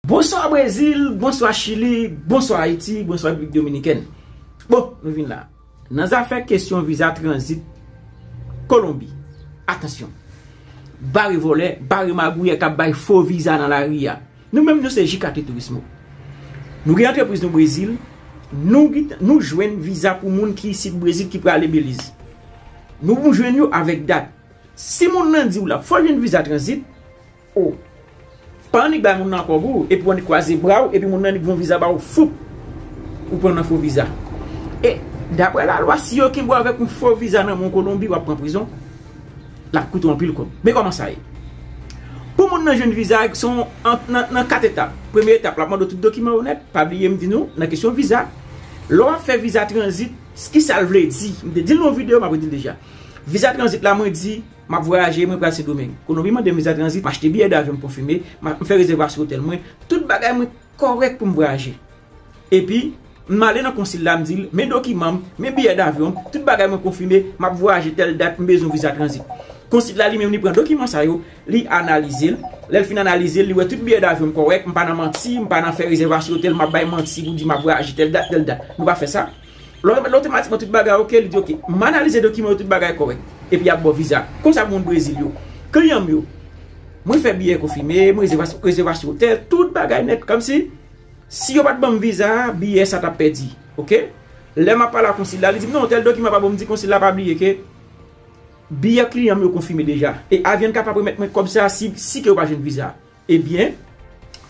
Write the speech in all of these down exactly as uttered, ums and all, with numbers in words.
Bonswa Brezil, bonswa Chili, bonswa Ayiti, bonswa Repiblik Dominikèn. Bon, nou vin la. Nan zafè kesyon viza tranzit Kolonbi, atansyon. Bare vòlè, bare magouyè k ap bay fo viza nan lari a. Nou menm, nou se J K T Turismo. Nou gen antrepriz nou Brezil, nou, nou jwenn viza pou moun ki isit Brezil ki prale Beliz. Nou jwenn yo avèk dat. Si moun nan di w l ap fè w jwenn viza tranzit, o, pa annik bay moun nan ankò pou ou, epi w annik kwaze bra w, epi moun nan annik voye yon viza ba w, foup, ou pran nan fo viza. E, daprè lalwa, si yo kenbe w avèk yon fo viza nan men w Kolonbi, w ap pran prizon. L ap koute w anpil kòb. Men kòman sa ye? Pou moun nan jwenn viza, se yon, an, nan, nan kat etap. Premye etap, l ap mande w tout dokiman yo nèt. Pa bliye m di nou, nan kesyon viza, lè w ap fè viza tranzit, kisa l vle di? M te di l nan yon videyo, m ap redi l deja. Viza tranzit la, mwen di, m ap vwayaje, mwen pral Sendomeng. Kolonbi mande m viza tranzit, m achte biyè davyon, m konfime, m a, m fè rezèvasyon otèl mwen, tout bagay mwen kòrèk pou m vwayaje. Epi, m ale nan konsil la, m di l, men dokiman m, men biyè davyon m, tout bagay mwen konfime, m ap vwayaje tèl dat, m bezwen viza tranzit. Konsil la, li menm, li pran dokiman sa yo, li analize l. Lè l fin analize l, li wè tout biyè davyon m kòrèk, m pa nan manti, m pa nan fè rezèvasyon otèl, m ap bay manti pou di m ap vwayaje tèl dat, tèl dat. Nou pa fè sa. Lè w mèt la, otomatikman tout bagay oke, li di oke. M analize dokiman yo, tout bagay kòrèk. Epi y ap ba w viza. Konsa pou moun Brezil yo. Kliyan m yo. Mwen fè biyè konfime, mwen rezèvasyon, rezèvasyon otèl, tout bagay nèt. Kòmsi, si yo pa t ban m viza a, biyè sa t ap pèdi. Oke? Lè m ap pale a konsil la, li di m non, tèl dokiman pa bon, m di konsil la pa bliye ke biyè kliyan m yo konfime deja. E avyon kapab remèt mwen kòb sa a si, si ke yo pa jwenn viza a. Ebyen,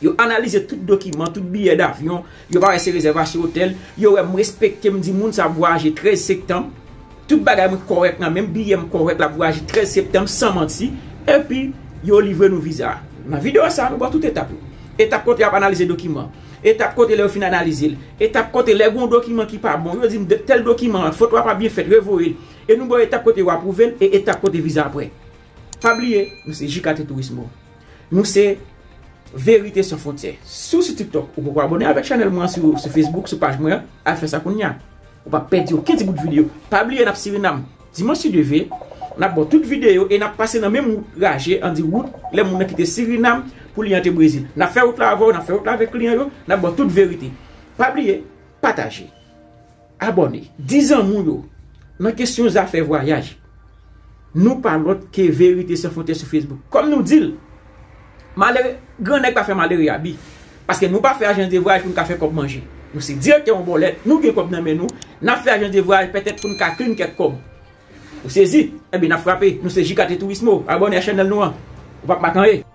yo analize tout dokiman, tout biyè davyon, yo pa wè se rezèvasyon otèl, yo wè m respekte, m di moun sa ap vwayaje trèz septanm, tout bagay mwen kòrèk nan men m, biyè m kòrèk, l ap vwayaje trèz septanm, san manti, epi yo livre nou viza a. Nan videyo sa a, nou ba w tout etap yo. Etap kote y ap analize dokiman, etap kote lè yo fin analize l, etap kote lè gen yon dokiman ki pa bon, yo di m tèl dokiman, foto a pa byen fèt, revoye l. E nou ba w etap kote yo apwouve l, e etap kote viza a prè. Pa bliye, nou se J K T Turismo. Nou se Verite San Fwontyè. Si w sou TikTok, ou poko abòne avèk chanèl mwen an, si w sou Facebook, sou paj mwen an, al fè sa kounye a. Ou p ap pèdi okenn ti bout videyo. Pa bliye, n ap Sirinam. Dimanch si Dye vle, n ap ba w tout videyo e n ap pase nan menm wout raje, an di wout lè moun nan kite Sirinam pou li antre Brezil. N ap fè wout la avè w, n ap fè wout la avèk kliyan yo, n ap ba w tout verite. Pa bliye, pataje. Abòne, di zanmi w yo, nan kesyon zafè vwayaj, nou pa lòt ke Verite San Fwontyè sou Facebook. Kòm nou di l, malere, gran nèg pa fè malere abi. Paske nou pa fè ajans de vwayaj pou n ka fè kòb manje. Nou se direktè yon bòlèt, nou gen kòb nan men nou, n ap fè ajans de vwayaj petèt pou n ka clean kèk kòb. Ou sezi? Ebyen, n ap frape. Nou se J K T Turismo. Abòne a chanèl nou an. Ou p ap manke anyen.